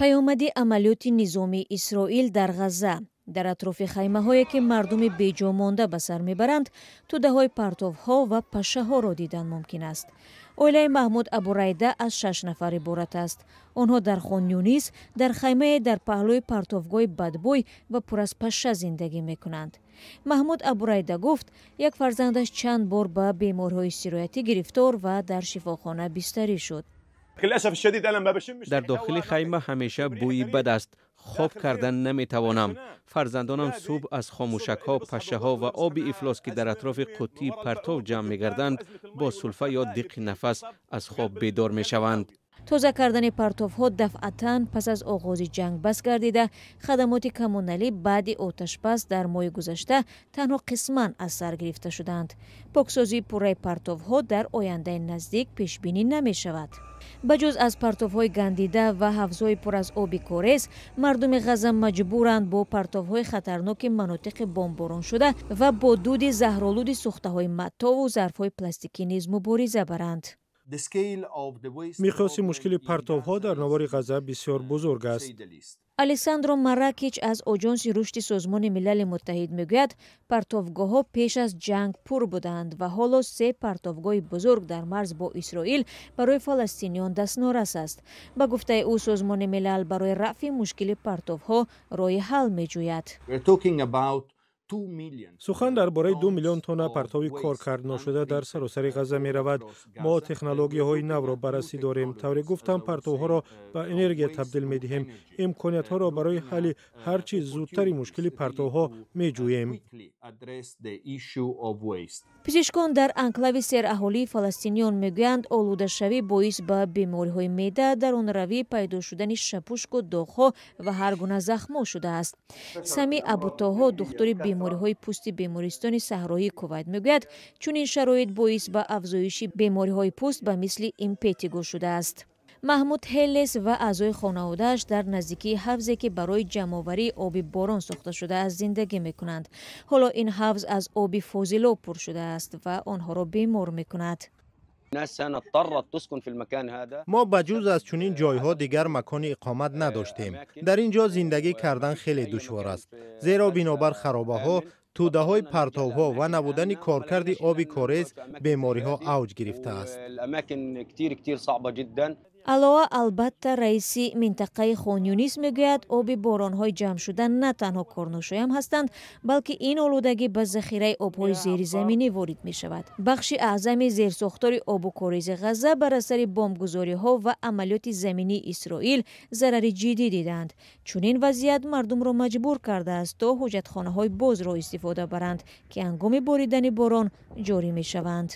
Паёмади амалиёти низомии Исроил дар Ғазза: дар атрофи хаймаҳое, ки мардуми беҷо монда ба сар мебаранд, тӯдаҳои партовҳо ва пашшаҳоро дидан мумкин аст. Оилаи Маҳмуд Абурайда аз шаш нафар иборат аст. Онҳо дар Хон Юнис, дар хаймае дар паҳлӯи партовгоҳи бадбӯй ва пур аз пашша зиндагӣ мекунанд. Маҳмуд Абурайда гуфт, як фарзандаш чанд бор ба бемориҳои сироятӣ гирифтор ва дар шифохона бистарӣ шуд. Дар дохили хайма ҳамеша бӯи бад аст, хоб кардан наметавонам. Фарзандонам субҳ аз хомӯшакҳо, пашшаҳо ва оби ифлос, ки дар атрофи қуттии партов ҷамъ мегарданд, бо сулфа ё диққи нафас аз хоб бедор мешаванд. Тоза кардани партовҳо дафъатан пас аз оғози ҷанг бас гардида, хадамоти коммуналӣ баъди оташбас дар моҳи гузашта танҳо қисман аз сар гирифта шуданд. Поксозии пурраи партовҳо дар ояндаи наздик пешбинӣ намешавад. Ба ҷуз аз партовҳои гандида ва ҳавзҳои пур аз оби корез, мардуми Ғаза маҷбуранд бо партовҳои хатарноки манотиқи бомбороншуда ва бо дуди заҳролуди сӯхтаҳои матову зарфҳои пластикӣ низ мубориза баранд. Миқёси мушкили партовҳо дар навори Ғаза бисёр бузург аст. Алессандро Маракич аз Оҷонси рушди Созмони Милали Муттаҳид мегӯяд, партовгоҳҳо пеш аз ҷанг пур буданд ва ҳоло се партовгоҳи бузург дар марз бо Исроил барои фаластиниён дастнорас аст. Ба гуфтаи ӯ, Созмони Милал барои рафъи мушкили партовҳо роҳи ҳал меҷӯяд. Сухан дар бораи 2 миллион тонна партови коркардношуда дар саросари Ғазза меравад. Мо технологияҳои навро баррасӣ дорем. Тавре гуфтам, партовҳоро ба энергия табдил медиҳем. Имкониятҳоро барои ҳалли ҳар чӣ зудтари мушкили партовҳо меҷӯем. Пизишкон дар анклави сераҳолии фаластиниён мегӯянд, олудашавӣ боис ба бемориҳои меъда, дарунравӣ, пайдо шудани шапушку доғҳо ва ҳар гуна захмҳо шудааст. Сами Абутоҳо, духтури бемориҳои пӯсти бемористони саҳроии Кувайт, мегӯяд, чунин шароит боис ба афзоиши бемориҳои пӯст ба мисли импетиго шудааст. Маҳмуд Ҳелес ва аъзои хонаводааш дар наздикии ҳавзе, ки барои ҷамъоварии оби борон сохта шудааст, зиндагӣ мекунанд. Ҳоло ин ҳавз аз оби фозилоб пур шудааст ва онҳоро бемор мекунад. Мо ба ҷуз аз чунин ҷойҳо дигар макони иқомат надоштем. Дар ин ҷо зиндагӣ кардан хеле душвор аст, зеро бинобар харобаҳо, тӯдаҳои партовҳо ва набудани коркарди оби корез бемориҳо авҷ гирифтааст. Алоа Албатта, раиси минтақаи Хонюнис, мегӯяд, оби боронҳои ҷамъшуда на танҳо корношоям ҳастанд, балки ин олудагӣ ба захираи обҳои зеризаминӣ ворид мешавад. Бахши аъзами зерсохтори обу коризи Ғазза бар асари бомбгузориҳо ва амалиёти заминии Исроил зарари ҷиддӣ диданд. Чунин вазъият мардумро маҷбур кардааст, то ҳоҷатхонаҳои бозро истифода баранд, ки ҳангоми боридани борон ҷорӣ мешаванд.